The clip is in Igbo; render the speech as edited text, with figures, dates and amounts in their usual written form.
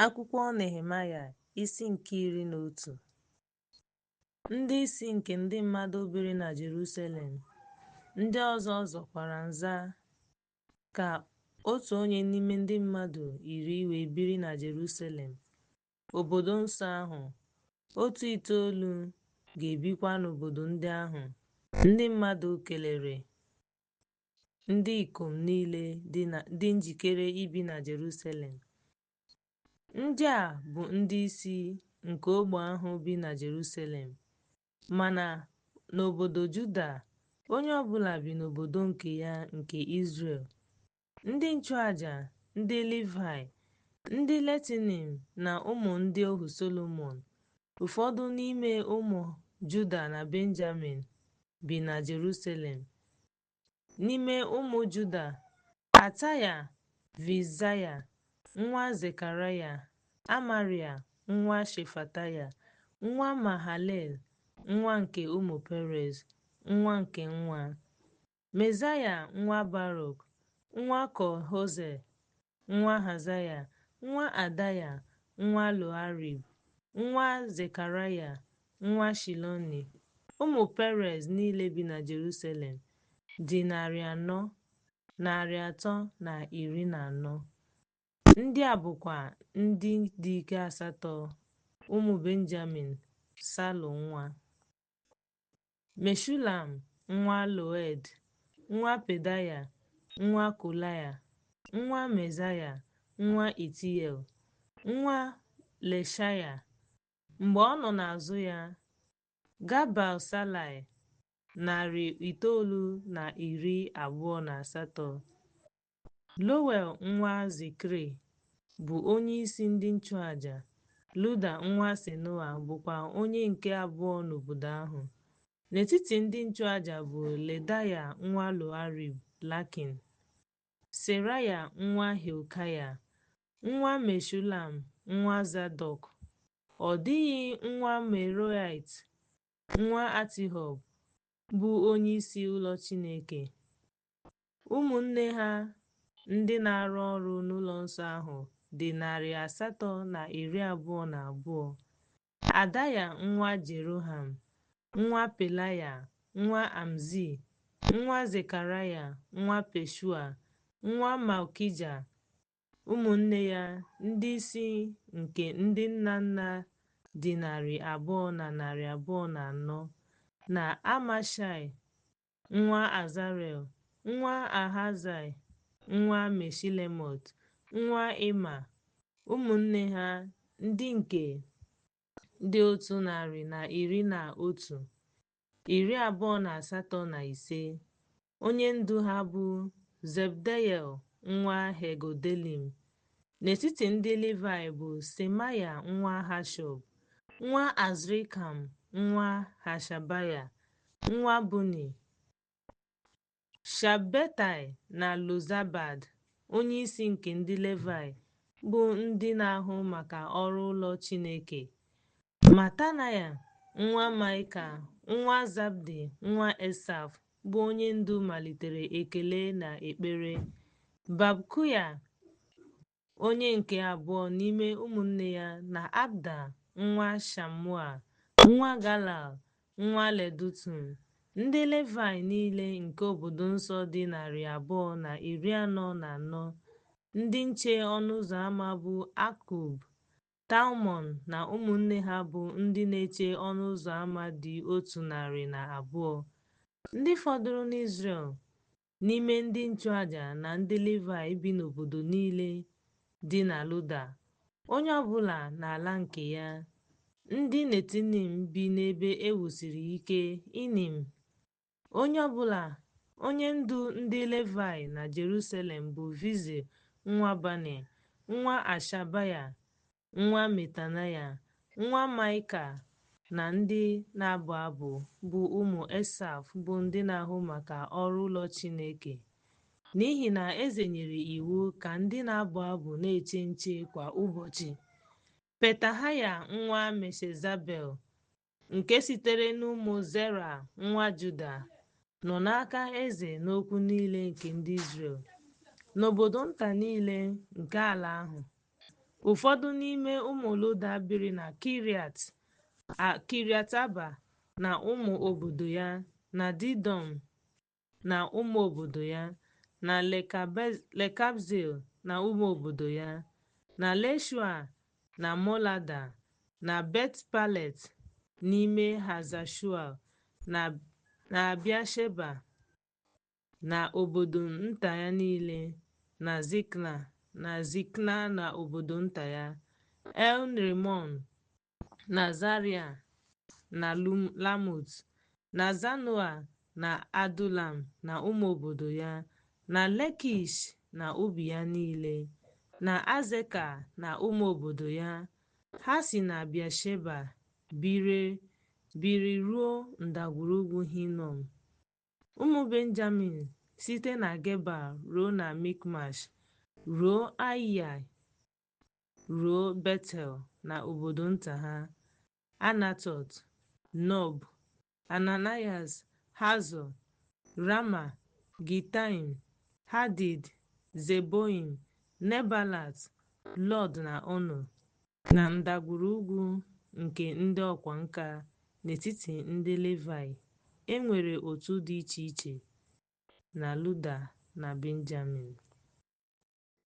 Akwụkwọ Nehemaya isi nke 11. Ndị isi nke ndị mmadụ biri na Jerusalem, ndị ọzọ zọkwara nza, ka otu onye n'ime ndị mmadụ 10 wee biri na Jerusalem, obodo nsọ ahụ, otu itoolu ga-ebikwa n'obodo ndị ahụ ndị mmadụ kelere ndị ikom niile dị njikere ibi na Jerusalem. Ndị a bụ ndị isi nke ogbe ahụ bi na Jerusalem, mana n'obodo Juda, onye ọbụla bi n'obodo nke ya nke Izrel. Ndị nchụaja, ndị Livaị, ndị Netinim na ụmụ ndị ohu Solomọn, ụfọdụ n'ime ụmụ Juda na Benjamin bi na Jerusalem. N'ime ụmụ Juda, Ataya Vizaya nwa Zekaraya, Amarịa nwa Shefataya, nwa Mahalalel, nwa nke ụmụ Perez, nwa nke nwa Mezaya, nwa Baruk, nwa Kol-Hoze, nwa Hazaya, nwa Adaya, nwa Joiarib, nwa Zekaraya, nwa Shiloni. Ụmụ Perez niile bi na Jerusalem dị 400, 314. Ndị a bụkwa ndị dike asatọ, ụmụ Benjamin, Salu nwa Meshulam, nwa Joed, nwa Pedaya, nwa Kolaya, nwa Mezaya, nwa Itiel, nwa Leshaya. Mgbe ọ nọ n'azụ ya, Gabal Salai, 928. Joel nwa Zikri bụ onyeisi ndị nchụaja, Juda nwa Senua bụkwa onye nke abụọ n'obodo ahụ. N'etiti ndị nchụaja bụ Ledaya nwa Joiarib Lakin, Seraya nwa Hilkaya, nwa Meshulam, nwa Zadọk. Ọ dịghị nwa Meraiot, nwa Ahitub, bụ onyeisi ụlọ Chineke. Ụmụnne ha ndị na-arụ ọrụ n'ụlọnsọ ahụ dị 822. Adaya nwa Jeroham, nwa Pelaya, nwa Amzi, nwa Zekaraya, nwa Pashua, nwa Malkija. Ụmụnne ya, ndị isi nke ndị nna nna dị 200 na 204, na Amashai nwa Azarel, nwa Ahazai, nwa Meshilemot, nwa Ịma. Ụmụnne ha ndị nke dị 111, 28 na 5. Onye ndu ha bụ Zebdeyel nwa Hegodelim. N'etiti ndị Livayị bụ Shemaya nwa Hashub, nwa Azrikam, nwa Hashabaya, nwa Buni. Shabetai na Jozabad, onyeisi nke ndị Livayị, bụ ndị na-ahụ maka ọrụ ụlọ Chineke. Matanaya nwa Maịka, nwa Zabdi, nwa Esaf, bụ onyendu malitere ekele na ekpere. Bakbukia onye nke abụọ n'ime ụmụnne ya, na Abda nwa Shamua, nwa Galal, nwa Jedutun. Ndị Livayị niile nke obodo nsọ dị 244. Ndị nche ọnụ ụzọ ama bụ Akub, Talmon na ụmụnne ha bụ ndị na-eche ọnụ ụzọ ama dị 102. Ndị fọdụrụ n'Izrel, n'ime ndị nchụaja na ndị Livayị bi n'obodo niile dị na Juda, onye ọbụla n'ala nke ya. Ndị Netinim bi n'ebe e wusiri ike Inim. Onye ọbụla onye ndu ndị Livayị na Jerusalem bụ Vizi nwa Bani, nwa Hashabaya, nwa Matanaya, nwa Maịka, na ndị na-abụ abụ bụ ụmụ Esaf bụ ndị na-ahụ maka ọrụ ụlọ Chineke. N'ihi na eze nyere iwu ka ndị na-abụ abụ na-eche nche kwa ụbọchị. Petahaya nwa Meshezabel, nke sitere n'ụmụ Zera nwa Juda, nọ n'aka eze n'okwu niile nke ndị Izrel, n'obodo nta niile nke ala ahụ. Ụfọdụ n'ime ụmụ Juda biri na Kiriat Aba na ụmụ obodo ya, na Dibọn na ụmụ obodo ya, na Lekabzil na ụmụ obodo ya, na Leshua na Molada na Bet-Palet n'ime Haza Shual na Bịasheba na obodo nta ya niile, na Ziklag na obodo nta ya, En-Rimọn na Zaria na Lamut, na Zanoa na Adulam na ụmụ obodo ya, na Lakish na ubi ya niile, na Azeka na ụmụ obodo ya. Ha si na Bịasheba biri ruo ndagwurugwu Hinom. Ụmụ Benjamin site na Geba ruo na Mikmash, ruo Aịa ruo Betel na obodo nta ha, Anatot, Nob, Ananayas, Hazọ, Rama, Gitaim, Hadid, Zeboim, Nebalat, Lod na Ono, na ndagwurugwu nke ndị ọkwa nka. N'etiti ndị Livayị, e nwere otu dị iche iche na Juda na Benjamin.